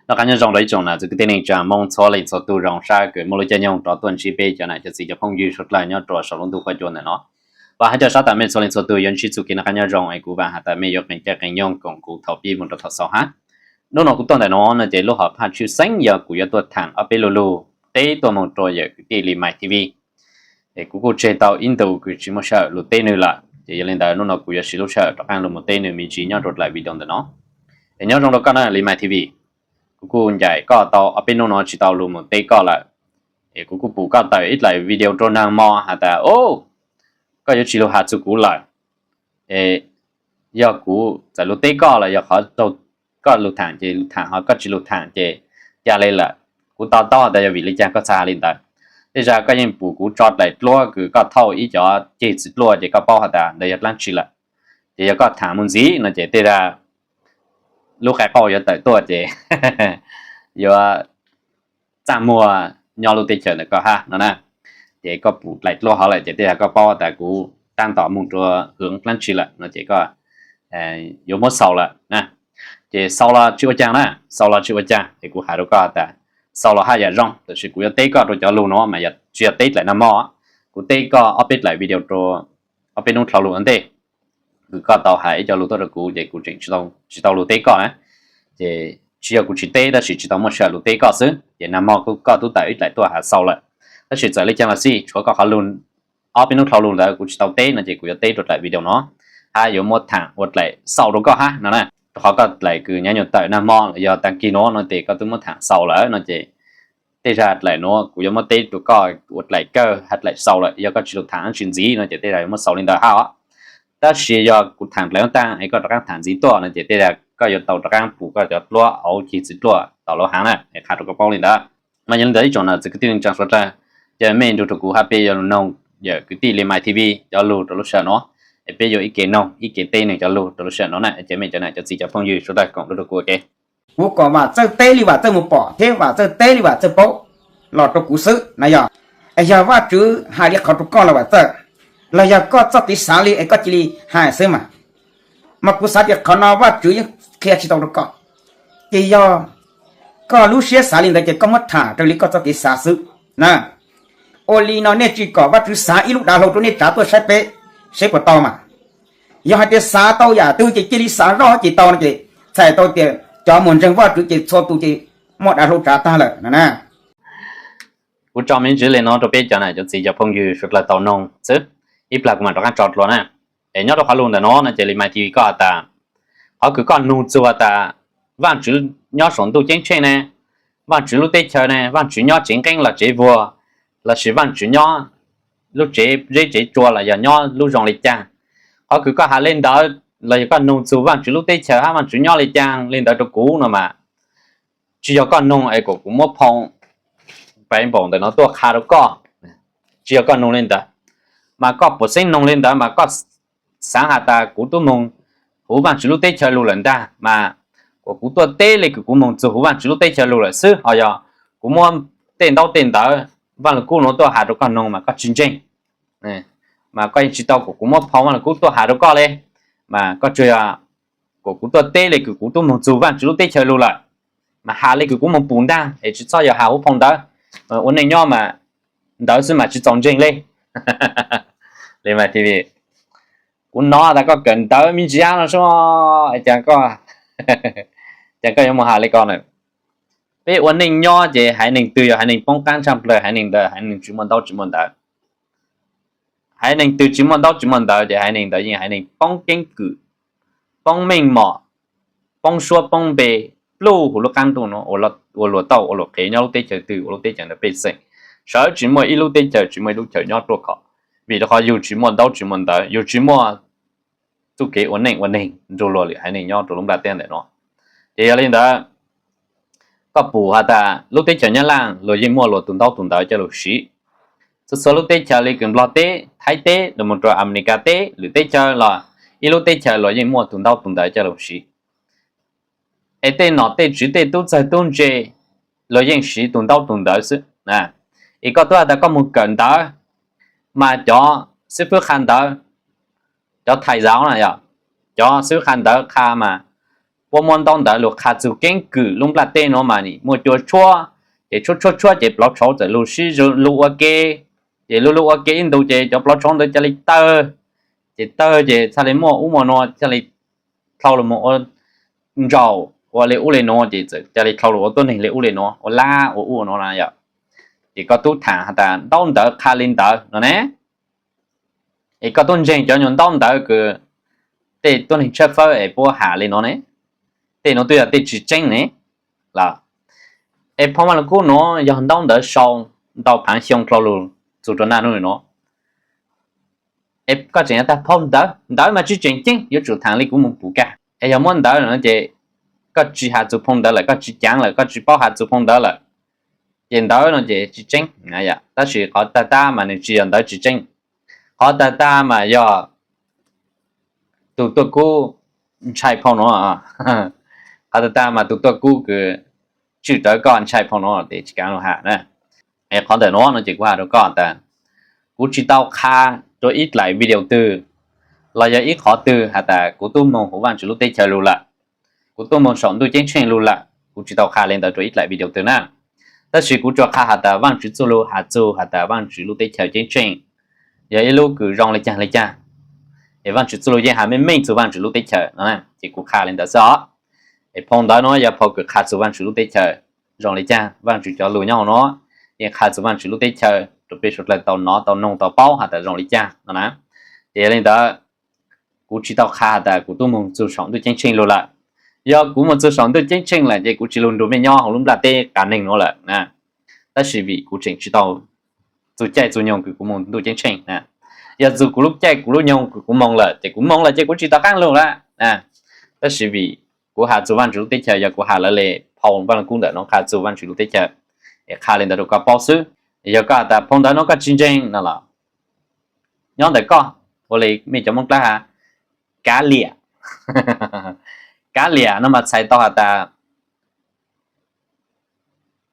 Noj qab nyob zoo rau ib tsoom nam txiv kwv tij neej tsa Hmoob txhua leej txhua tus, zoo sab kws muaj lub caij nyoog rov tuaj ntsib peb cov nam cov txiv cov phooj ywg suav dlawg nyob rua saum lub ntuj qhov cua ntawm no. Vam hab coj sab tas mej txhua leej txhua tus yuav ntsib txuj kev noj qab nyob zoo es kuv vam has tas mej yuav qee caij qee nyoog koom kuv thaum pib moog rua thaum xaus hab. Hnub no kuv tuaj ntawm no no ces lub hom phaj tshwj xeeb yog kuv yuav tuaj thaam ob peb lu lug teb tuaj moog rua yawm kwv tij Li Mais T V. Es kuv kuj tseg tau ib ntus kws tsis muaj sij hawm lug teb nwg lawm, ces yog li ntawd hnub no kuv yuav siv lub sij hawm rov qaab lug moog teb nwg me ntsis nyob rua dlaim video ntawm no. Es nyob zoo rau koj na Li Mais T V, kuv kuj ncaim koj tau ob peb hnub no tsis tau lug moog teb koj lawm. Es kuv kuj pum koj tawm ib dlaim video rua nag hmo has tas, o, koj yuav tsis lug has txug kuv lawm. Es yog kuv txawm lug teb koj los yog qhov raug koj lug thaam ces lug thaam, ho koj tsis lug thaam ces ca le lawm. Kuv to taub has tas yog vim li cas koj txhaj has li ntawd. Tej zag koj yeej pum kuv tso dlaim dluab kws koj thauj ib cov ceg txiv dluaj ces koj paub has tas ntawd yog dlaab tsi lawm. Ces yog koj thaam moog ntxiv no ces tej zag lub qai qauj yuav tawm tuaj ces yuav txaj muag nyob lub teb chaws ntawm koj hab no na. Ces koj pum dlaim dluab hov lawm ces tej zag koj paub tas kuv taab tom moog rua hwv dlaab tsi lawm no ces koj yuav muab xaus lawm na. Ces xaus los tsis ua caag na, xaus los tsis ua caag, es kuv has rua koj tas xaus los haj yam zoo, tab sis kuv yuav teb koj rua cov lug no mas yog tsis yog teb dlaim nag hmo, kuv teb koj ob peb dlaim video rua ob peb hnub dlhau lug ua ntej, kws koj tau has ib co lug tuaj rua kuv ces kuv tseem tsis tau lug teb koj na. Ces tsis yog kuv tsis teb tab sis tsis tau muaj sij hawm lug teb koj xwb, ces nag hmo koj tub tawm ib dlaim tuaj has xaus lawm. Tab sis txawm le caag los xij tshuav koj qhov lug ob peb hnub dlhau lug ntawd kuv tsis tau teb no ces kuv yuav teb rua dlaim video no, hab yuav muab thaam ua dlaim xaus rua koj hab no na. Rua qhov koj dlaim kws nyaav nyuas tawm nag hmo los yog taag kig nuav no ces koj twb muab thaam xaus lawm no ces tej zag dlaim nuav kuv yuav muab teb rua koj ua dlaim kawg hab dlaim xaus lawm, yog koj tsis lug thaam dlaab tsi ntxiv no ces tej zag yuav muab xaus li ntawd hab os. Tab sis yog kuv thaam dlaim nuav taag es koj rov qaab thaam ntxiv tuaj no ces tej zag koj yuav tau rov qaab pum koj cov dluab hauv ceg txiv dluaj tom lub haav na, es qha rua koj paub li ntawd. Mas yog li ntawd ib tsoom nam txiv kwv tij neej tsa suav dlawg, ca mej nrug rua kuv hab peb yuav lug noog yawm kwv tij Li Mais T V cov lug rua lub sij hawm nuav, es peb yuav ib ke noog ib ke teb nwg cov lug rua lub sij hawm nuav na, ca mej cov nam cov txiv cov phooj ywg suav dlawg koom nrug rua kuv ua ke. Kuv kom Vam Txawj teb li Vam Txawj mus pom thiab Vam Txawj teb li Vam Txawj paub los rua kuv xwb na yog. Es yog Vajtswv hais li qhov rua koj los Vam Txawj, los yog koj txoj kev xav li es koj cia li hais xwb mas. Mas kuv xav tias qhov no Vajtswv yeej qhia tsis tau rua koj, ces yog koj lub siab xav li ntawd ces koj muab tham raws li koj txoj kev xav xwb na. Ua li no nej tsis kom Vajtswv xav ib lub dav hlau rua nej tsav tuaj saib peb seb puas tau mas. Yog hais tias xav tau yam twg ces cia li xav zoj ces tau no ces txhais tau tias cov mus ntseeg Vajtswv ces txhua tus ces muaj dav hlau tsav tag lawm no na. Kuv tso me ntsis li no rua peb cov nam cov txiv cov phooj ywg suav dlawg tau noog xwb, ib plag kuv mam rov qaab tso dlua na. Es nyob rau qhov lug ntawm no no ces Li Mais T V koj has tas, qhov kws koj nug txug has tas Vajtswv nyob saum ntuj ceeb tsheej ne, Vajtswv lub teb chaws ne, Vajtswv nyob tsev nqeeb los tsev vuag, lossis Vajtswv nyob lub tsev zeb tsev tsua los yog nyob lub zoo li cas. Qhov kws koj has li ntawd los yog koj nug txug Vajtswv lub teb chaws hab Vajtswv nyob li cas li ntawd rua kuv no mas, tsis yog koj noog es kom kuv muab phoo pais npaum ntawm no tuaj qha rau koj. Tsis yog koj noog li ntawd, mas koj puav xeeb noog li ntawd mas koj xaav has tas kuv tub moog huv Vajtswv lub teb chaws lug lawm ntag, mas kom kuv tuaj teb li kws kuv moog txug huv Vajtswv lub teb chaws lug lawm xwb, ho yog kuv muab tej ntaub tej ntawv Vaj Lug Kub nuav tuaj has rau koj noog mas koj tsis ntseeg. Mas koj yeej tsis tau kom kuv muab phoo Vaj Lug Kub tuaj has rau koj li, mas koj tsuas yog kom kuv tuaj teb li kws kuv tub moog txug Vajtswv lub teb chaws lug lawm, mas has li kws kuv moog pum ntag es tsis txhob yog has huv phoo ntawv. Ua neej nyob mas ntawv xwb mas tsis txaus ntseeg li. Li mas T V, kuv nov tas koj kawm ntawv me ntsis no sub, cas koj yuav mus has li ko na. Peb ua neej nyob ces haiv neeg twg yog haiv neeg poob qaab tshaj plawg, haiv neeg ntawd haiv neeg tsis muaj ntaub tsis muaj ntawv. Haiv neeg twg tsis muaj ntaub tsis muaj ntawv ces haiv neeg ntawd yeej haiv neeg poob keeb kwm, poob meej mom, poob suab poob npe, pluj huv lub qaab ntuj nuav, ua luam tauj ua luam qhev nyob lub teb chaws twg ua lub teb chaws ntawd pej xeem. Sawv tsis muaj ib lub teb chaws tsis muaj ib lub chaw nyob ruaj khom, vim rau qhov yug tsis muaj ntaub tsis muaj ntawv, yug tsis muaj txuj kev ua neej ua neeg nrug luag lwm haiv neeg nyob rau lub nplaj teb ntawm no. Ces yog li ntawd, koj pum has tas lub teb chaws Nyab Laj luag yeej muaj luag tus ntaub tus ntawv coj lug siv. Txhua txhua lub teb chaws li kws Nplog teb, Thaib teb, lug moog rau Amelikas teb, lwm teb chaws los ib lub teb chaws luag yeej muaj tus ntaub tus ntawv coj lug siv. Es tej nom tej tswv tej tub txawg tub ntse luag yeej siv tus ntaub tus ntawv xwb. Es koj tub has tas koj moog kawm ntawv, mas cov xib fwb qha ntawv, cov thais zauv na yog, cov xib fwb qha ntawv qha mas puab muab ntaub ntawv lug qha txug keeb kwm lub nplaj teb nuav mas muaj cua tshuab, ces tshuab tshuab tshuab ces plov tshauv txawm lug sib lug ua ke, ces lug lug ua ke ib ntus ces cov plov tshauv ntawd ca le tawg, ces tawg ces txhaj le muaj ub muaj nuav, txhaj le dlhau lug moog ua ntsaum ua le ub le nuav, ces txawm ca le dlhau lug ua tuab neeg le ub le nuav, ua lab ua ub ua nuav na yom. Ces koj tub thaam has tas ntaub ntawv qha le ntawd no ne, es koj tub ntseeg cov nyuag ntaub ntawv kws tej tuab neeg tshawb fawb es puab has le nuav ne, tej nuav twb yog tej tsi tseeb ne los? Es phoo Vaj Lug Kub nuav yog ntaub ntawv sau ntau phaav xyoo dlhau lug txug rua naj nub nuav, es koj tseem has tas phoo ntawv, ntawv mas tsi tseem ceeb, yuav tsum thaam le kuv moog pum kag. Es yog muab ntawv no ces koj tsi has txug phoo ntawv lawm, koj tsi caav lawm, koj tsi paub has txug phoo ntawv lawm, ces ntawv no ces tsi tseeb. Tab sis qhov tag tag mas nwg tsi yog ntawv tsi tseeb, qhov tag tag mas yog tug tuaj kub ntshai phoo nuav, qhov tag tag mas tug tuaj kub kws tswj rawv koj ntshai phoo nuav tes tsi kaav lug has na. Qhov ntawm nuav no ces kuv has rua koj tas kuv tsi tau qha rua ib dlaim video twg los yog ib qhov twg has tas kuv tub moog huv Vaajtswv lub teb chaws lug lawm, kuv tub moog saum ntuj ceeb tsheej lug lawm, kuv tsi tau qha le ntawd rua ib dlaim video twg na. Tab sis kuv tsuas qha has tas Vaajtswv txuj lug has txug has tas Vaajtswv lub teb chaws ceeb tsheej yog ib lub kws zoo le caag le caag, es Vaajtswv txuj lug yeej has meej meej txug Vaajtswv lub teb chaws no, ces kuv qha le ntawd xwb os. Es phoo ntawv nuav yog phoo kws qha txug Vaajtswv lub teb chaws zoo le caag, Vaajtswv cov lug nyob huv nuav yeej qha txug Vaajtswv lub teb chaws rua peb suav dlawg tau nov tau noog tau paub has tas zoo le caag no na. Ces yog le ntawd kuv tsi tau qha has tas kuv tub moog txug saum ntuj ceeb tsheej lug lawm. Yog kuv moog txug saum ntuj ceeb tsheej lawm ces kuv tsi lug nrug mej nyob huv lub nplaj teb qas neeg nuav lawm na. Tab sis vim kuv tseem tsi tau txug caij txug nyoog kws kuv moog ntuj ceeb tsheej na. Yog txug kuv lub caij kuv lub nyoog kws kuv moog lawm ces kuv moog lawm ces kuv tsi tau qaab lug lawm. Tab sis vim kuv has txug Vaajtswv lub teb chaws, yog kuv has lawv le phoo Vaaj Lug Kub ntawm nuav qha txug Vaajtswv lub teb chaws, es qha le ntawd rua koj paub xwb. Yog koj has tas phoo ntawv nuav koj tsi ntseeg no los nyob ntawm koj, ua le mej cov Moob Dlawb has, kav liam. Kav liam no mas txhais tau has tas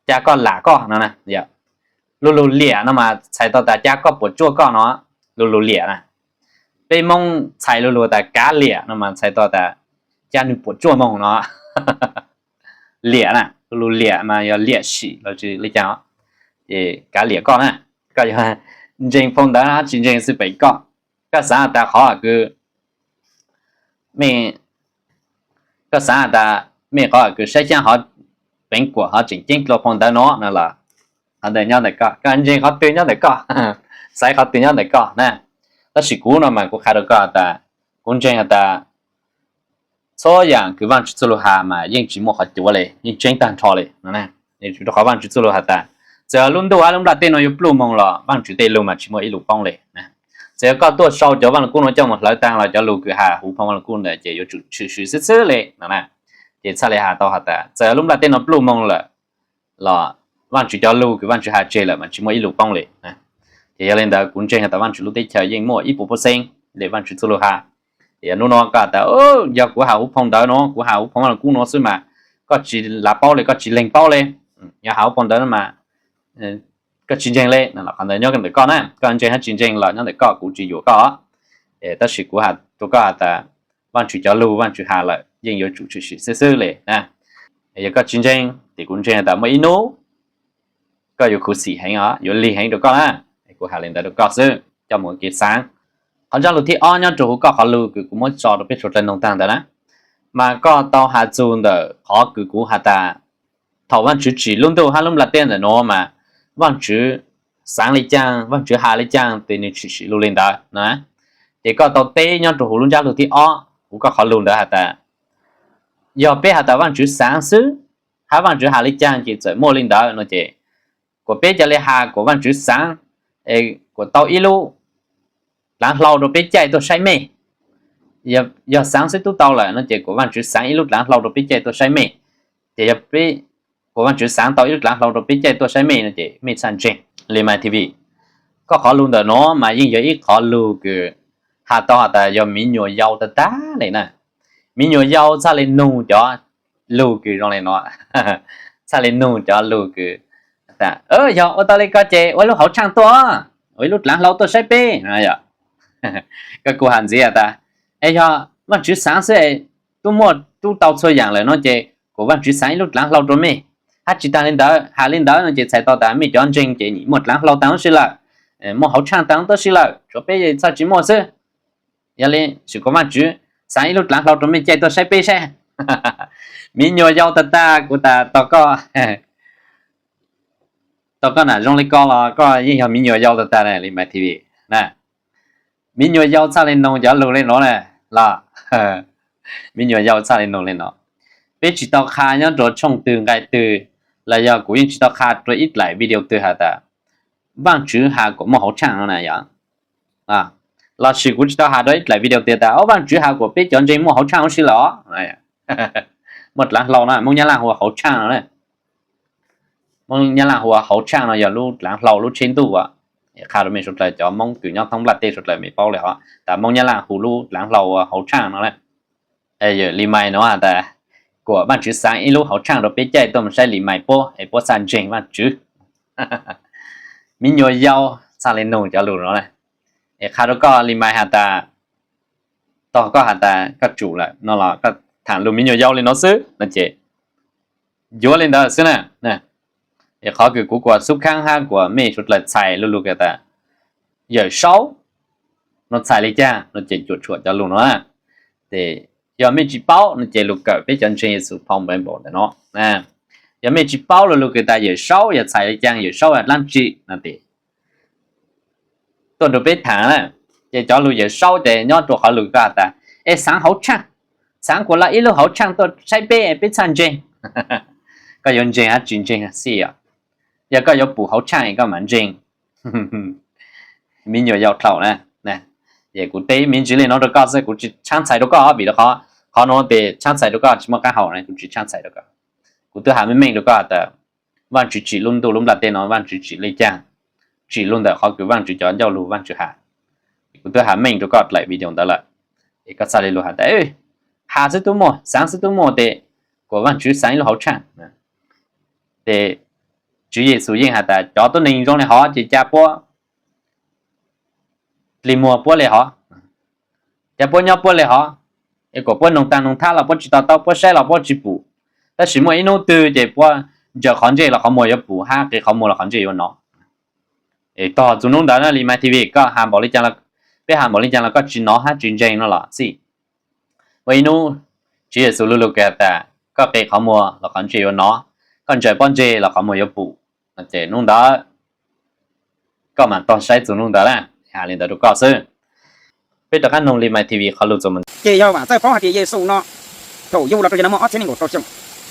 ca koj lam koj no. Lu lug liam no mas txhais tau tas ca koj puam tsuaj koj no, lu lug liam na. Peb Moob txhais lu lug tas kav liam no mas txhais tau tas ca nwg puam tsuaj moog no. Liam na, lu lug liam mas yog liam sim los sis le caag, ces kav liam koj na. Koj yog ntseeg phoo ntawv hab tsi ntseeg xwb pem koj. Koj xaav has tas qhov kws mej, koj xaav has tas mej qhov kws saib xyaab hov peev kuam hov tseem ceeb dlua phoo ntawv nuav no los qhov ntawd nyob ntawm koj, koj ntseeg qhov twg nyob ntawm koj, xaiv qhov twg nyob ntawm koj na. Tab sis kuv no mas kuv qha rua koj has tas kuv ntseeg has tas txhua yaam kws Vaajtswv txuj lug has mas yeej tsi muaj qhov cuav le, yeej tseeb taag nrho le. Rua qhov Vaajtswv txuj lug has tas txawm lub ntuj hab lub nplaj teb nuav yuav pluj moog los Vaajtswv tej lug mas tsi muaj ib lug poob le. Txawm yog koj tuaj sau cov Vaaj Lug Kub nuav coj moog hlawv taag los cov lug kws has huv phoo Vaaj Lug Kub ntawd ces yuav tsum tshwm sim xwb xwb le no na. Ces txhaj le has tau has tas txawm lub nplaj teb nuav pluj moog lawm los Vaajtswv cov lug kws Vaajtswv has tseg lawm mas tsi muaj ib lug poob le. Ces yog le ntawd kuv ntseeg has tas Vaajtswv lub teb chaws yeej muaj ib puas pua xeeb le Vaajtswv txuj lug has. Yog nub nuav koj has tas yog kuv has huv phoo ntawv nuav, kuv has huv phoo Vaaj Lug Kub nuav xwb mas koj tsi lav paub le, koj tsi leeg paub le. Yog has huv phoo ntawv mas koj tsi ntseeg le, qhov ntawd nyob ntawm koj na, koj ntseeg hab tsi ntseeg los nyob ntawm koj, kuv tsi yuam koj. Tab sis kuv has rua koj has tas Vaajtswv cov lug Vaajtswv has lawm yeej yuav tsum tshwm sim xwb xwb le na. Yog koj tsi ntseeg ces kuv ntseeg has tas muaj ib nub koj yuav khuv xim heev os, yuav lig heev rua koj na. Kuv has le ntawd rua koj xwb coj moog kev xaav. Qhov ntsab lug thib ob nyob rua huv koj qhov lug kws kuv muab tso rua peb suav dlawg noog taag ntawd na, mas koj tau has txug ntawm qhov kws kuv has tas thaum Vaajtswv tsim lub ntuj hab lub nplaj teb ntawm nuav mas Vaajtswv xaav le caag, Vaajtswv has le caag tes nwg tshwm sim lug le ntawd na. Ces koj tau teb nyob rua huv lub ntsab lug thib ob huv koj qhov lug ntawd has tas yog peb has tas Vaajtswv xaav xwb hab Vaajtswv has le caag ces txawm muaj le ntawd no ces kuas peb ca le has kuas Vaajtswv xaav kuas tau ib lub dlaav hlau rua peb caij tuaj saib mej. Yog xaav xwb tub tau lawm no ces kuas Vaajtswv xaav ib lub dlaav hlau rua peb caij tuaj saib mej. Ces yog kuas Vaajtswv xaav tau ib lub dlaav hlau rua peb caij tuaj saib mej no ces mej txhaj ntseeg le mas TV. Koj qhov lug ntawm nuav mas yeej yog ib qhov lug kws has tau has tas yog miv nyuas yau tag tag le na. Miv nyuas yau txhaj le nug cov lug kws zoo le nuav, txhaj le nug cov lug kws yog ua tau le ko ces ua lub hauv tshaaj tuaj, ua ib lub dlaav hlau tuaj saib peb. Koj kuj has ntxiv has tas es yog Vaajtswv xaav xwb tub muaj tub tau txhua yam lawm no ces kom Vajtswv xaav ib lub dlaav hlau rau mej. Hab tsi taag le ntawd, has le ntawd no ces txhais tau tas mej cov ntseeg ces muaj dlaav hlau taag huv si lawm, muaj hauv tshaaj taag huv si lawm, tshuav peb txhaj tsi muaj xwb. Yog le, sim kom Vajtswv xaav ib lub dlaav hlau rau mej caij tuaj saib peb saib. Miv nyuas yau tag tag, kuv tas tog koj, tog koj nam zoo le ko los koj yeej yog miv nyuas yau tag tag na, Li Mai T V na. Miv nyuas yau txhaj le noog cov lug le nuav na, los miv nyuas yau txhaj le noog le no. Peb tsis tau qha nyob rua tshooj twg nqai twg, los yog kuv yeej tsis tau qha rua ib dlaim video twg has tas Vaajtswv has kom muaj hauv tshaaj no na yog. Lossis kuv tsis tau has rua ib dlaim video tias tas o Vaajtswv has kom peb cov ntseeg muaj hauv tshaaj huv si lawm os. Muaj dlaav hlau na, Moob Nyab Laj hu ua hauv tshaaj no. Moob Nyab Laj hu ua hauv tshaaj no yog lub dlaav hlau lub tsheb ntuj. Qha rua mej suav dlawg cov Moob kws nyob thoob nplaj teb suav dlawg mej paub le hov tas Moob Nyab Laj hu lub dlaav hlau ua hauv tshaaj no na. Yawm Li Mai nuav has tas kom Vaajtswv xaav ib lub hauv tshaaj rua peb caij tuaj moog saib Li Mai puab es puab txhaj ntseeg Vaajtswv. Miv nyuas yau txhaj le noog cov lug no. Es qha rua koj Li Mai has tas, tog koj has tas koj tsum lawm no los koj thaam lug miv nyuas yau le no xwb no ces yuav le ntawd xwb na. Es qhov kws kuv kuas xub khaab hab kuas mej suav dlawg txhais lu lug kws tas Yawm Saub no txhais le caag no ces cuam tshuam cov lug no. Ces yog mej tsis paub no ces lug kawm peb cov ntseeg Yexus phau Npaiv Npaum ntawm no. Yog mej tsis paub lu lug kws tas Yawm Saub yog txhais le caag, Yawm Saub yog dlaab tsi no ces tuaj nrug peb thaam na. Ces cov lug Yawm Saub ces nyob rua qhov lug koj has tas es xaav hauv tshaaj, xaav kuas lug ib lub hauv tshaaj tuaj saib peb, peb txhaj ntseeg. Koj yuav ntseeg hab tsis ntseeg xij os. Yog koj yuav pum hauv tshaaj koj mam ntseeg. Miv nyuas yau dlhau na. Kuv teb me ntsis le nuav rua koj xwb, kuv tsis tshaab txhais rua koj vim rua qhov, qhov nuav tes tshaab txhais rua koj tsis muaj qaab hau na, kuv tsis tshaab txhais rua koj. Kuv twb has meej meej rua koj tas Vaajtswv tsim lub ntuj lub nplaj teb no Vaajtswv tsim le caag, tsim lug ntawm qhov kws Vaajtswv cov ncauj lug Vaajtswv has. Kuv twb has meej rua koj dlaim video ntawd lawm. Es koj txhaj le lug has tas has xwb tub muaj, xaav xwb tub muaj tes kuas Vaajtswv xaav ib lub hauv tshaaj. Tes Tswv Yexus yeej has tas cov tuab neeg zoo le hov ces ca puab dlig muag puab le hov, ca puab nyob puab le hov, es kuas puab noog taag noog thab los puab tsis to taub, puab saib los puab tsis pum. Tab sis muaj ib hnub twg ces puab ntsaws qhov ntsej los qhov muag yuav pum hab qi qhov muag los qhov ntsej yuav nov. Es tog txug nub ntawd na Li Mai T V, koj has npaum le caag, peb has npaum le caag los koj tsis nov hab tsis ntseeg no los xij. Muaj ib hnub Tswv Yexus lu lug kws has tas koj qi qhov muag los qhov ntsej yuav nov, koj ntsaws pob ntseg los qhov muag yuav pum. Ces nub ntawd koj mam tog saib txug nub ntawd na, has le ntawd rua koj xwb. Peb rov qaab noog Li Mai T V qhov lug txuas mus ntxiv. Ces yog Vam Txawj paub hais tias Yexus no thaum yug los rau yav no muaj ob txhiab nees nkaum rau xyoo,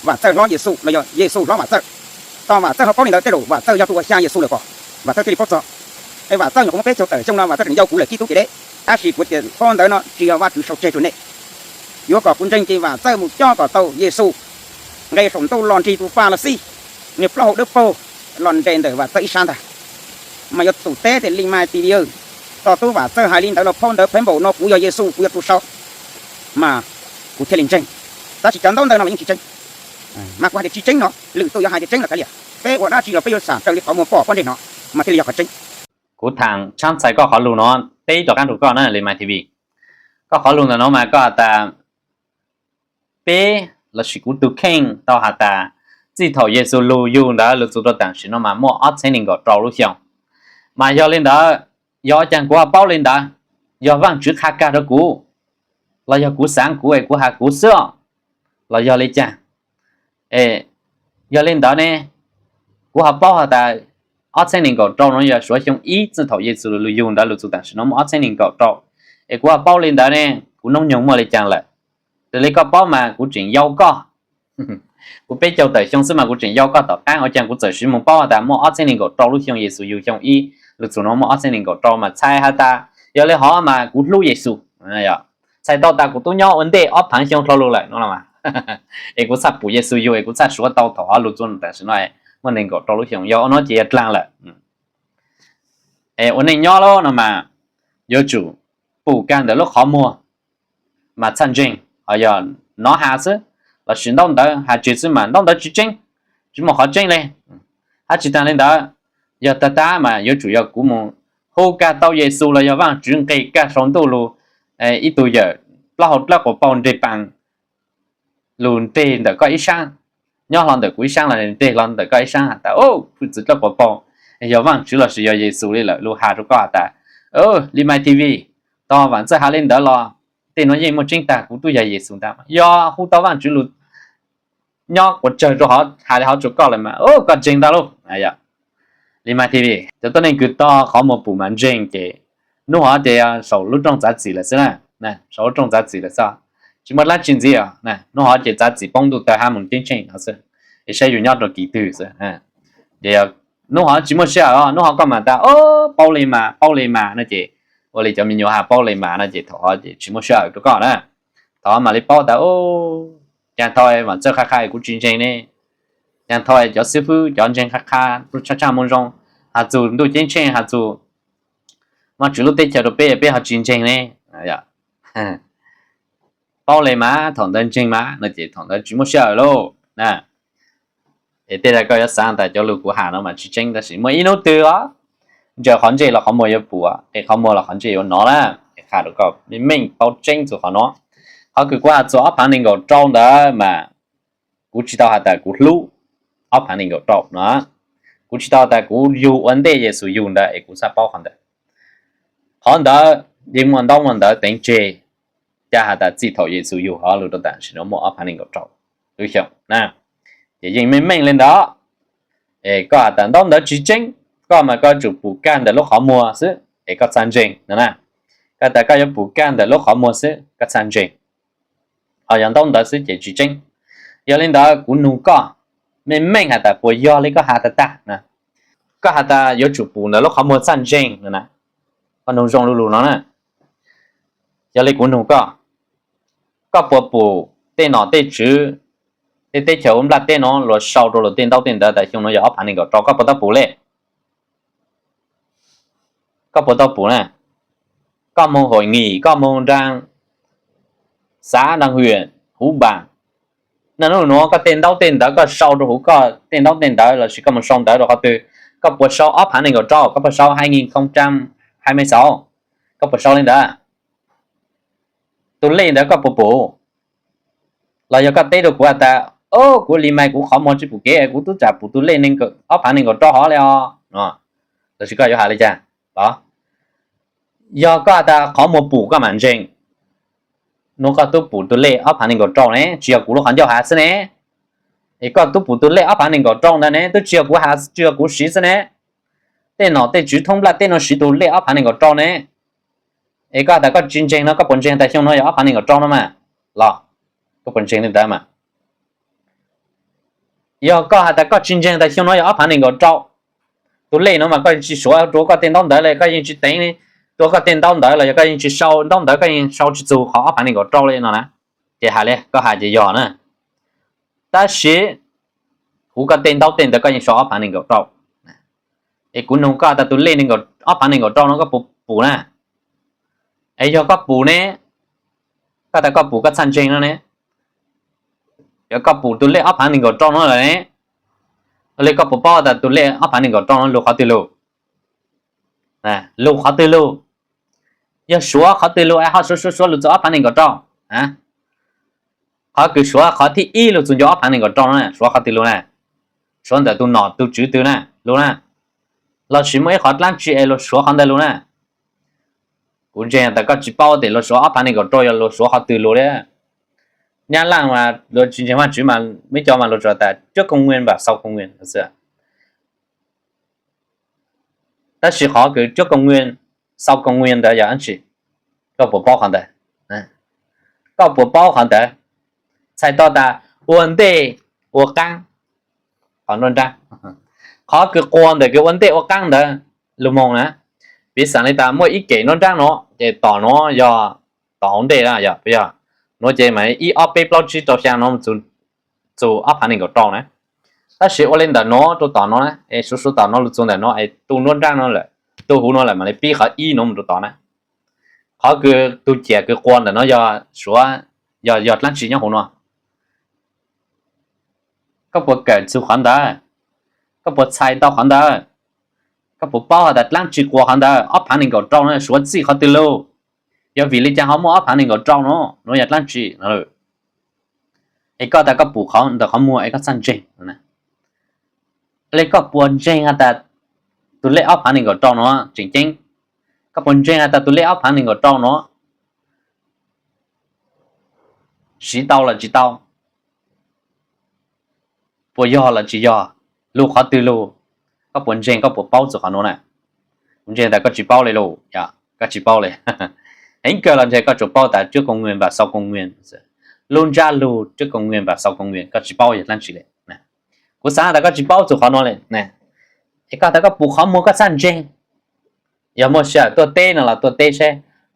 Vam Txawj hlob Yexus los yog Yexus hlob Vam Txawj. Tog Vam Txawj ho paub le ntawd tej zaum Vam Txawj yog tus uas xyaa Yexus lawm pom. Vam Txawj thiaj li paub txog. Es Vam Txawj nyuam qhuav muaj peb caug tawm xyoo no Vam Txawj tseem yau kuv lawm kib tub kib deb. Tab sis kuv tias phau ntawv no tsis yog Vajtswv sau tseg rau nej. Yuav kom kuv ntseeg ces Vam Txawj mus coj kom tau Yexus nqe saum ntuj los nrig tus Fas Las Xij, nws plaub hau dawb paug los nres ntawm Vam Txawj ib sab ntag. Mas yuav tsum teb tias Li Mai T V, tog tub Vam Txawj hais li ntawd los phau ntawv pheej npaum no kuv yog Yexus kuv yog tus sau, mas kuv thiaj li ntseeg. Tab sis cov ntaub ntawv no los yeej tsis tseeb. Mas kuv hais tias tsis tseeb no lwm tus yuav hais tias tseeb los kav liam, peb ua dab tsi los peb yuav xam raws li qhov muag pom pob ntseg no mas thiaj li yog qhov tseeb. Kuv tham tshab txhais koj qhov lug no teb rov qaab rau koj na Li Mai T V. Koj qhov lug ntawm no mas koj has tas peb lossis kuv tug kheej tau has tas txij thaum Yexus lug yug ntawd lug txug rau tam sim no mas muaj ob txhiab nees nkaum rau lub xyoo. Mas yog le ntawd, yog ua caag kuv ho paub le ntawd? Yog Vaajtswv qha kag rau kuv, los yog kuv xaav kuv es kuv has kuv xwb os, los yog le caag? Yog le ntawd ne, kuv ho paub has tas ob txhiab nees nkaum rau no yog suav xyoo ib txij thaum Yexus lug yug ntawd lug txug tam sim no muaj ob txhiab nees nkaum rau. Es kuv ho paub le ntawd ne, kuv noob nyoog muaj le caag lawm? Raws le koj paub mas kuv tseem yau koj. Kuv peb caug tawm xyoo xwb mas kuv tseem yau koj tom qaab, ua caag kuv txawm siv moog paub has tas muaj ob txhiab nees nkaum rau lub xyoo Yexus yug xyoo ib lug txug no muaj ob txhiab nees nkaum rau mas txhais has tas yog le hov mas kuv hlub Yexus. Txhais tau tas kuv tub nyob ua ntej ob phaav xyoo dlhau lug lawm no los mas, es kuv txhaj pum Yexus yug es kuv txhaj suav tau thaum hov lug txug tam sim no muaj nees nkaum rau lub xyoo, yog ua no ces yog dlaag lawm. Es ua neej nyob lawm no mas yuav tsum pum kag ntawm lub qhov muag mas txhaj ntseeg, ho yog nov has xwb lossis ntaub ntawv has tseg xwb mas ntaub ntawv tsis tseeb, tsis muaj qhov tseeb le. Hab tsis taag le ntawd, yog tag tag mas yuav tsum yog kuv mus hu kag tau Yexus los yog Vaajtswv nqis kag sau ntuj lug ib tug yawm plaub hau dlawb quas paug nres paas lug nreg ntawm koj ib saab, nyob hlo ntawm kuv ib saab los nreg hlo ntawm koj ib saab has tas, Au, hwj txwv dlawb puas paug, yog Vaajtswv lossis yog Yexus li lawm? Lug has rua koj has tas, Li Mai T V, tog Vaam Txawj has li ntawd los tej nuav yeej muaj tseeb tag, kuv tub yog Yexus ntag. Yog hu tau Vaajtswv lug nyob quas tsawg rua hov, has li hov rua koj lawm mas, au, koj ntseeg ntag lauj. Li Mai T V, cov tuab neeg kws tog qhov muag pum mas ntseeg ces nub hov ces saum lub rooj txav txim lawm xwb na, saum lub rooj txav txim lawm xwb, tsis muaj dlaab tsi ntxiv os. Nub hov ces txav txim poob ntuj tawg hab moog ceeb tsheej no xwb, es saib yug nyob rua kis twg xwb. Ces nub hov tsis muaj sij hawm os, nub hov koj mam tas, Au, paub li mas, paub li mas no ces ua li cov me nyuam has paub li mas no ces thaum hov ces tsis muaj sij hawm rua koj na. Thaum hov mam li paub tas, Au, caag thaum Vaam Txawj qha qha kuv tsis ntseeg ne, caag thaum cov xib fwb cov ntseeg qha qha, tshaj tshaj moo zoo, has txug ntuj ceeb tsheej, has txug Vaajtswv lub teb chaws rua peb, peb ho tsis ntseeg ne. Paub li mas, thaum ntawd ntseeg mas no ces thaum ntawd tsis muaj sij hawm lauj na. Es tej zag koj yuav xaav tas cov lug kuv has no mas tsis tseeb, tab sis muaj ib hnub twg os, ntsaws qhov ntsej los qhov muag yuav pum, qe qhov muag los qhov ntsej yuav nov na. Es qha rua koj meej meej paub tseeb txug qhov no. Qhov kws kuv has txug ob phaav nees nkaum rau ntawd mas kuv tsis tau has tas kuv hlub ob phaav nees nkaum rau no. Kuv tsis tau has tas kuv yug ua ntej Yexus yug ntawd es kuv txhaj paub qhov ntawd. Qhov ntawd yeej muaj ntaub muaj ntawv teev tseg, ca has tas txij thaum Yexus yug hov lug rua tam sim no muaj ob phaav nees nkaum rau lub xyoo na. Ces yeej meej meej li ntawd. Es koj has tas ntaub ntawv tsis tseeb, koj mas koj yuav tsum pum kag ntawm lub qhov muag xwb es koj txhaj ntseeg no na. Koj tas koj yuav pum kag ntawm lub qhov muag xwb koj txhaj ntseeg, ho yog ntaub ntawv xwb ces tsis tseeb. Yog li ntawd kuv nug koj meej meej has tas puas yog li koj has tag tag na? Koj has tas yuav tsum pum ntawm lub qhov muag txhaj ntseeg no na. Koj nug zoo lu lug no na. Yog li kuv nug koj, koj puas pum tej nom tej tswv, tej teb chaws ua nplaj teb no luag sau rua luag tej ntaub tej ntawv tas xyoo no yog ob phaav nees nkaum rau, koj puas tau pum li? Koj puas tau pum na? Koj moog hội nghị, koj moog nraag xã, nraag huyện, hub bang, naj nub nuav koj tej ntaub tej ntawv koj sau rua huv koj tej ntaub tej ntawv lossis koj moog sau ntawv rua qhov twg, koj puas sau ob phaav nees nkaum rau, koj puas sau hai nghìn không trăm hai mươi sáu? Koj puas sau li ntawd? Tus lej ntawd koj puas pum? Los yog koj teb rua kuv has tas, o, kuv li mas kuv qhov muag tsis pum kev, kuv tub tsam pum tus lej ob phaav nees nkaum rau hov li os no, lossis koj yuav has li cas? Los yog koj has tas qhov muag pum koj mam ntseeg, nuav koj tub pum tus lej ob phaav nees nkaum rau ne, tsis yog kuv lub qhov ncauj has xwb ne. Es koj tub pum tus lej ob phaav nees nkaum rau ntawd ne, tub tsis yog kuv has, tsis yog kuv siv xwb ne. Tej nom tej tswv thoob nplaj teb nuav siv tus lej ob phaav nees nkaum rau ne. Es koj has tas koj tsis ntseeg no, koj puas ntseeg tas xyoo no yog ob phaav nees nkaum rau no mas? Los koj puas ntseeg li ntawd mas? Yog koj has tas koj tsis ntseeg tas xyoo no yog ob phaav nees nkaum rau, tus lej no mas koj yeej tsis suav rua koj tej ntaub ntawv li, koj yeej tsis teev rua koj tej ntaub ntawv los yog koj yeej tsis sau ntaub ntawv, koj yeej sau tsis txug qhov ob phaav nees nkaum rau li no na, ces has li koj has ces yog na. Tab sis huv koj tej ntaub tej ntawv koj yeej sau ob phaav nees nkaum rau. Es kuv nug koj tas tus lej ob phaav nees nkaum rau no koj puas pum na? Es yog koj pum ne, koj tas koj pum koj txhaj ntseeg no ne. Yog koj pum tus lej ob phaav nees nkaum rau no lawm ne, li koj puas paub tas tus lej ob phaav nees nkaum rau no lug qhov twg lug? Lug qhov twg lug? Yog suav qhov twg lug es ho suav suav suav lug txug ob phaav nees nkaum rau? Qhov kws suav qhov thib ib lug txug ncua ob phaav nees nkaum rau no suav qhov twg lug na? Suav ntawm tus nom tus tswv twg na lug na? Lossis muaj ib qhov dlaab tsi es luag suav qhov ntawd lug na? Kuv ntseeg tas koj tsis paub tias luag suav ob phaav nees nkaum rau yog luag suav qhov twg lug li. Nyab Laj mas luag tsis ntseeg Vaajtswv mas muaj ib co mas luag tsuas tas trước công nguyên và sau công nguyên xwb. Tab sis qhov kws trước công nguyên, sau công nguyên ntawd yog dlaab tsi? Koj puas paub qhov ntawd? Koj puas paub qhov ntawd? Txhais tau tas ua ntej ua qaab, qhov nruab nraab. Qhov kws quas ntawm kws ua ntej ua qaab ntawd lug moog na, piv xam li tas muaj ib kem nruab nraab nuav ces tom nuav yog tom hauv ntej na, yog puas yog? Nuav ces mas ib ob peb plaub tsib rau xyaa nuav txug ob phaav nees nkaum rau na. Tab sis ua li ntawm nuav rau tom nuav na, es suav suav tom nuav lug txug ntawm nuav es tu nruab nraab nuav lawm, tu huv nuav lawm mam li pib qhov ib nuav mus rau tom na. Qhov kws tu ciam kws quas ntawm nuav yog suav, yog, yog dlaab tsi nyob huv nuav? Koj puas kawm txug qhov ntawd? Koj puas txhais tau qhov ntawd? Koj puas paub has tas dlaab tsi quas qhov ntawd ob phaav nees nkaum rau no suav txij qhov twg lug? Yog vim li cas ho muaj ob phaav nees nkaum rau no? Nuav yog dlaab tsi? Es koj tas koj pum qhov ntawm qhov muag es koj txhaj ntseeg. Le koj puas ntseeg has tas tus lej ob phav nees nkaum rau no tseem ceeb? Koj puas ntseeg has tas tus lej ob phav nees nkaum rau no siv tau los tsis tau, puas yog los tsis yog, lug qhov twg lug? Koj puas ntseeg, koj puas paub txug qhov nuav na? Kuv ntseeg tas koj tsis paub le lug, koj tsis paub le. Heev kawg los ntshe koj tsuas paub tas trước công nguyên và sau công nguyên, lub ntsab lug trước công nguyên và sau công nguyên koj tsis paub yog dlaab tsi le. Kuv xaav tas koj tsis paub txug qhov nuav le. Es koj tas koj pum qhov muag koj txhaj ntseeg. Yog muaj sij hawm tuaj teb no los tuaj teb seb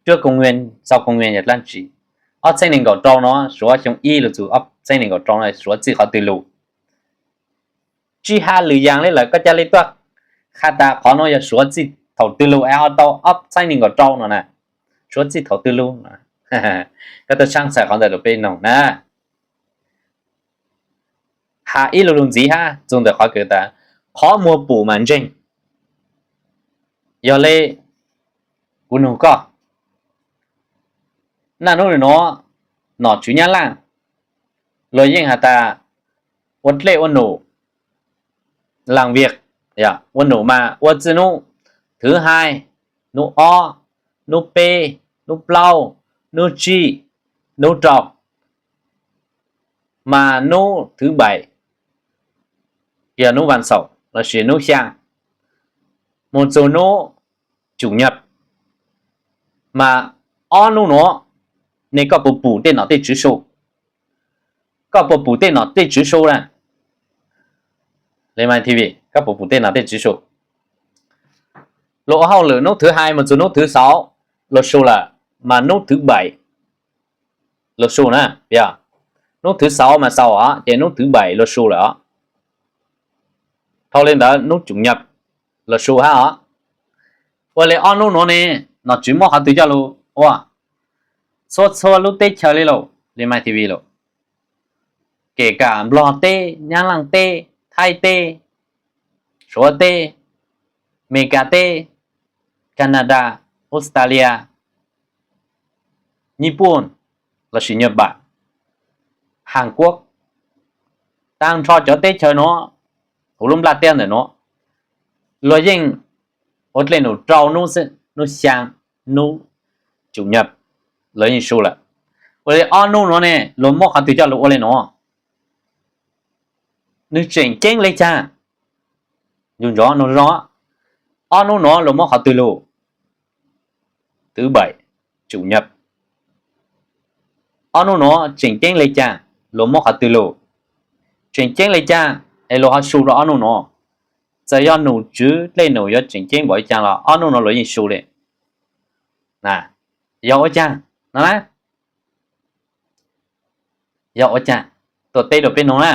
trước công nguyên sau công nguyên yog dlaab tsi. Ob txheeb nees nkaum rau no, suav xyoo ib lug txug ob txheeb nees nkaum rau no suav txij qhov twg lug? Tsis has lwm yaam le lawm, koj ca le tuaj has tas qhov nuav yog suav txij thaum twg lug es ho tau ob txheeb nees nkaum rau no na? Suav txij thaum twg lug? Koj tuaj tshab txhais qhov ntawd rua peb noog na. Has ib lu lug ntxiv hab txug ntawm qhov kws tas qhov muag pum mas ntseeg. Yog le, kuv noog koj, naj nub nuav nom tswv Nyab Laaj luag yeej has tas ua dlej ua num, làm việc, ua num mas ua txij nub thứ hai, nub ob, nub peb, nub plaub, nub tsib, nub rau, mas nub thứ bảy yog nub vas xaum lossis nub xyaa mus txug nub chủ nhật, mas ob nub nuav ne koj puas pum tej nom tej tswv su? Koj puas pum tej nom tej tswv su na? Le Mai T V, koj puas pum tej nom tej tswv su? Luag ua hauj lwm nub thứ hai mus txug nub thứ sáu luag su lawm, mas nub thứ bảy luag su na. Yog nub thứ sáu mas xaus os, ces nub thứ bảy luag su lawm os. Dhau le ntawd nub chủ nhật luag su hab os. Ua le ob nub nuav ne, nom tswv muab qhov twg coj lug ua? Txhua txhua lub teb chaws le lauj, le Mai T V lauj, kể cả Nplog teb, Nyab Laaj teb, Thaib teb, Suav teb, Amelikas teb, Canada, Australia, Nyij Pooj lossis Nhật Bản, Hàn Quốc, tag nrho cov teb chaws nuav, huv lub nplaj teb ntawm nuav, luag yeej ua dlej num rau nub xwb, nub xyaa, nub chủ nhật luag yeej su lawm. Ua le ob nub nuav ne luag muab qhov twg coj lug ua le nuav? Nwg tseem ceeb le caag? Ncu ntsoov noog zoo, ob nub nuav luag muab qhov twg lug? Thứ bảy, chủ nhật. Ob nub nuav tseem ceeb le caag? Luag muab qhov twg lug? Tseem ceeb le caag es luag ho su rua ob nub nuav? Txawm yog num tswv dlej num yuav tseem ceeb npaum le caag los ob nub nuav luag yeej su le. Yog ua caag no na? Yog ua caag? Tuaj teb rua peb noog na.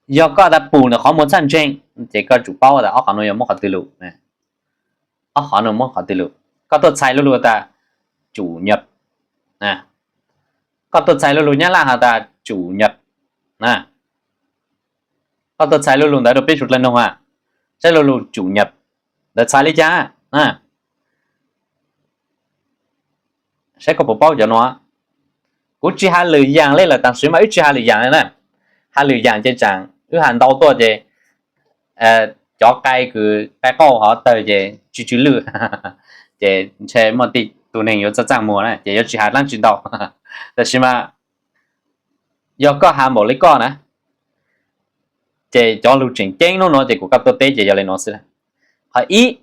Yog koj tas pum ntawm qhov muag txhaj ntseeg, ces koj tsum paub tas ob qhov nuav yuav muab qhov twg lug. Ob qhov nuav muab qhov twg lug? Koj tuaj txhais lu lug tas chủ nhật. Koj tuaj txhais lu lug Nyab Laj has tas chủ nhật. Koj tuaj txhais lu lug ntawd rua peb suav dlawg noog a, saib lu lug chủ nhật ntawd txhais le caag. Saib koj puas paub cov nuav. Kuv tsis has lwm yaam le lawm, tam sim mas wb tsis has lwm yaam le na. Has lwm yaam ces tsaam wb has ntau tuaj ces cov qai kws qai qauj hov tawg ces tsw tsw lwj, ces ntshe muaj tej tug neeg yuav txaj txaj muag na, ces yuav tsis has dlaab tsi ntau. Tam sim mas yog koj has npaum le koj na, ces cov lug tseem ceeb nub nuav ces kuv koj tuaj teb ces yog le nuav xwb. Qhov ib,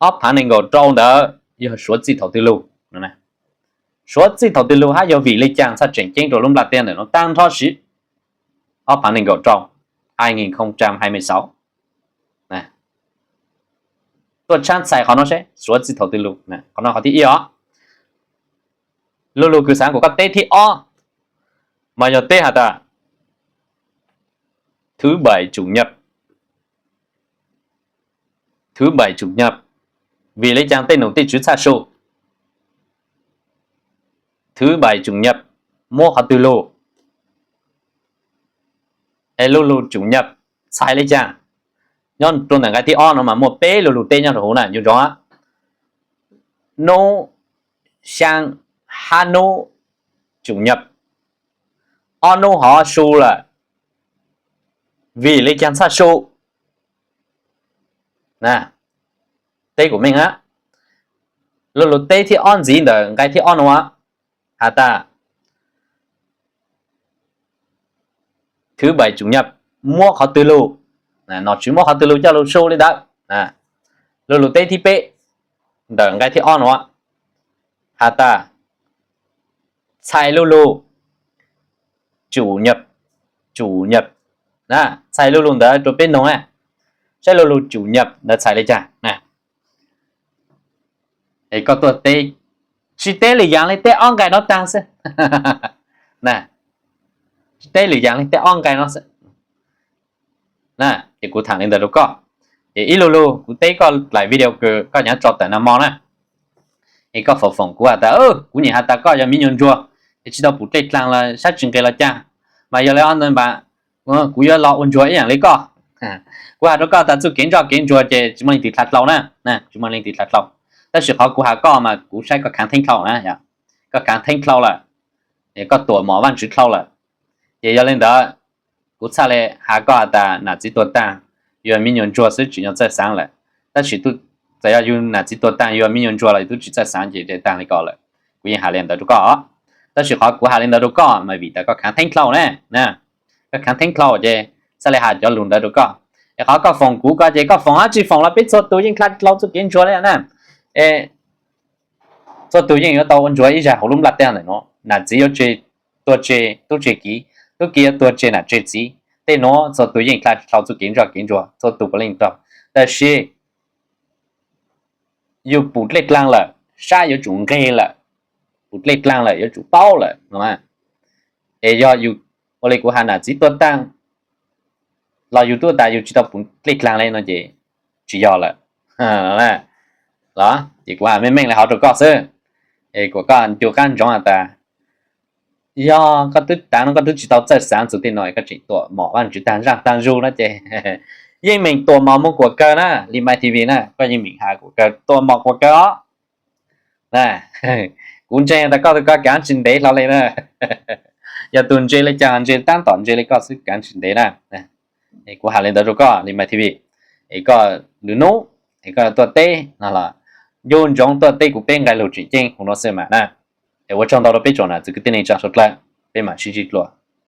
ob phaav nees nkaum rau ntawd yog suav txij thaum twg lug? Suav txij thaum twg lug hab yog vim le caag txhaj tseem ceeb rua lub nplaj teb ntawm nuav taag nrho siv ob phaav nees nkaum rau, hai nghìn không trăm hai mươi sáu? Tuaj tshab txhais qhov nuav seb suav txij thaum twg lug. Qhov nuav qhov thib ib os. Lu lug kws xaav kuas koj teb thib ob mas yog teb has tas thứ bảy chủ nhật. Thứ bảy chủ nhật, vim le caag tej num tej tswv txhaj su? Thứ bảy chủ nhật muab qhov twg lug? Es lu lug chủ nhật txhais le caag? Nyob rua ntawm nqai thib ob no mas muaj peb lu lug teb nyob rua huv na, ncu ntsoov. Nub xyaa hab nub chủ nhật, ob hnub hov su lawm, vim li cas txhaj su? Teb kuv meej a, lo lus teb thib ob ntxiv ntawm nqai thib ob nuav has tas thứ bảy chủ nhật muab qhov twg lug, nom tswv muab qhov twg lug coj lug su li ntawd. Lo lus teb thib peb ntawm nqai thib ob nuav has tas txhais lo lus chủ nhật, chủ nhật, txhais lo lus ntawd rua peb noog na, saib lo lus chủ nhật ntawd txhais li cas. Es koj tuaj teb, tsis teb lwm yaam li teb ob nqai no taag xwb. Tsis teb lwm yaam li teb ob nqai no xwb. Ces kuv tham li ntawd rau koj. Ces ib lu lug kuv teb koj dlaim video kws koj nyav tso tawm nag hmo na, es koj foom foom kuv has tas, kuv nyiam has tas koj yog miv nyuas ntsuag, es tsis tau pum dlej dlaag los sab tsis nqis los caag, mas yog li ntawd mas kuv yuav los ua ntsuag ib yaam li koj. Kuv has rau koj tas txuj kev ntsoj kev ntsuag ces tsis muaj leej twg dlha dlhau na, tsis muaj leej twg dlha dlhau. Tab sis qhov kuv has koj mas kuv saib koj khaav theeb dlhau na, koj khaav theeb dlhau lawm, koj tuam mom Vaajtswv dlhau lawm. Ces yog li ntawd, kuv txhaj li has koj has tas nam txiv tuag taag, yog miv nyuas ntsuag xwb tsim nyog txawj xaav lawm. Tab sis txawm yog yug nam txiv tuag taag yug miv nyuas ntsuag los yug tub tsis txawj xaav ces taag li ko lawm. Kuv yeej has li ntawd rau koj. Tab sis qhov kuv has li ntawd rau koj mas vim tas koj khaav theeb dlhau na, koj khaav theeb dlhau ces txhaj li has cov lug ntawd rau koj. Es qhov koj foom kuv ko ces koj foom hab tsis foom los peb txhua tus yeej dlha dlhau txuj kev ntsuag li na. Es txhua tus yeej yuav tau ua ntsuag ib zag hauv lub nplaj teb ntawm nuav, nam txiv yuav tseg, tuag tseg tub tseg kiv, tub kiv yuav tuag tseg nam tseg txiv. Tej nuav txhua tus yeej dlha dlhau txuj kev ntsoj kev ntsuag, txhua tus puav leej tau. Tab sis yus pum dlej dlaag lawm, sab yuav tsum nqeg lawm, pum dlej dlaag lawm yuav tsum paub lawm no. Es yog yus ua li kuv has nam txiv tuag taag los yug tub tas yug tsis tau pum dlej dlaag li no ces tsis yog lawm. Los ces kuv has meej meej li hov rau koj xwb, es kuas koj ncu qab ntsoov has tas yog koj tub taag no koj tub tsis tau txawj xaav txug tej no, koj tseem tuam mom Vaajtswv taag zaaj taag zug no ces yeej meem tuam mom moog kuam kawg na, li Mai T V na, koj yeej meem has kuam kawg, tuam mom kuam kawg os. Kuv ntseeg tas koj tug ko kaav tsis ntev hlo li na. Yog tug ntse li cas ntse tab tom ntse li koj xwb kaav tsis ntev na. Kuv has li ntawd rau koj li Mai T V, es koj lwm nub es koj tuaj teb no los ncu ntsoov tuaj teb kuv peb nqai lug tseem ceeb huv nuav xwb mas na. Es ua tsaug ntau rau peb tsoom nam txiv kwv tij neej tsaa suav dlawg, peb mam sib ntsib dlua.